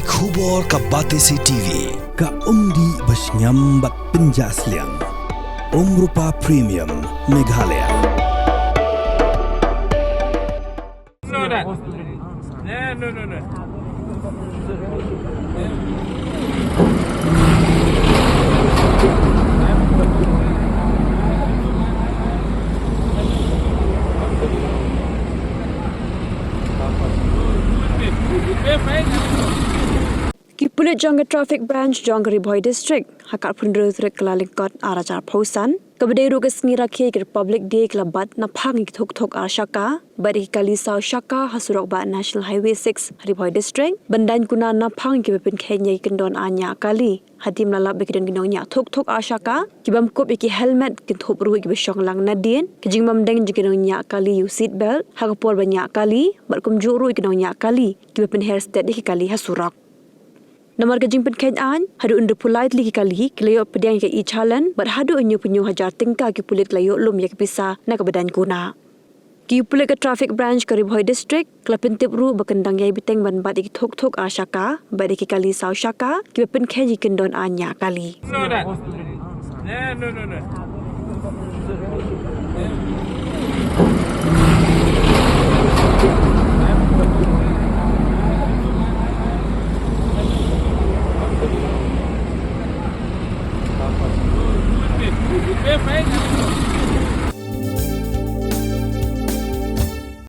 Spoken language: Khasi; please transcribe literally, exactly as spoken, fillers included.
Khubor ka Batesi T V, ka umdih ba shngiam bad pynjah sliang. Umrupa Premium, Meghalaya. No, no, no. Ki pulit jong ka Traffic Branch jong ka Ri Bhoi District ha ka arphew hynriew tarik Kyllalyngkot arhajar arphew san, kaba dei ruh ka sngi rakhe ka Republic Day, ki la bat naphang ïa ki thok thok ar shaka bad ïa ki kali saw shaka ha surok bah National Highway six ha Ri Bhoi District, ban daiñ kuna naphang ïa kiba pynkheiñ ïa ki kyndon aiñ ñiah kali. Hadien ba la lap ba ki don ki nongñiah thok thok ar shaka, ki bym kup ïa ki helmet, kin thup ruh ïa kiba shong lang nadien, ka jingbym deng jong ki nongñiah kali ïa u seat belt ha ka por ba ñiah kali, bad kumjuh ruh ïa ki nongñiah kali kiba pynher stet ïa ki kali ha surok. Namar ka jingpynkheiñ aiñ, haduh hynriewphew lai tylli ki kali ki la ïoh pdiang ïa ka e-challan, bad haduh hynñiewphew hynñiew hajar tyngka ki pulit ki la ïoh lum ïa ka pisa na kaba daiñ kuna. Ki pulit ka Traffic Branch ka Ri Bhoi District ki la pyntip ruh ba kan dang ïai bteng ban bat ïa ki thok thok ar shaka bad ïa ki kali saw shaka kiba pynkheiñ ïa ki kyndon aiñ ñiah kali.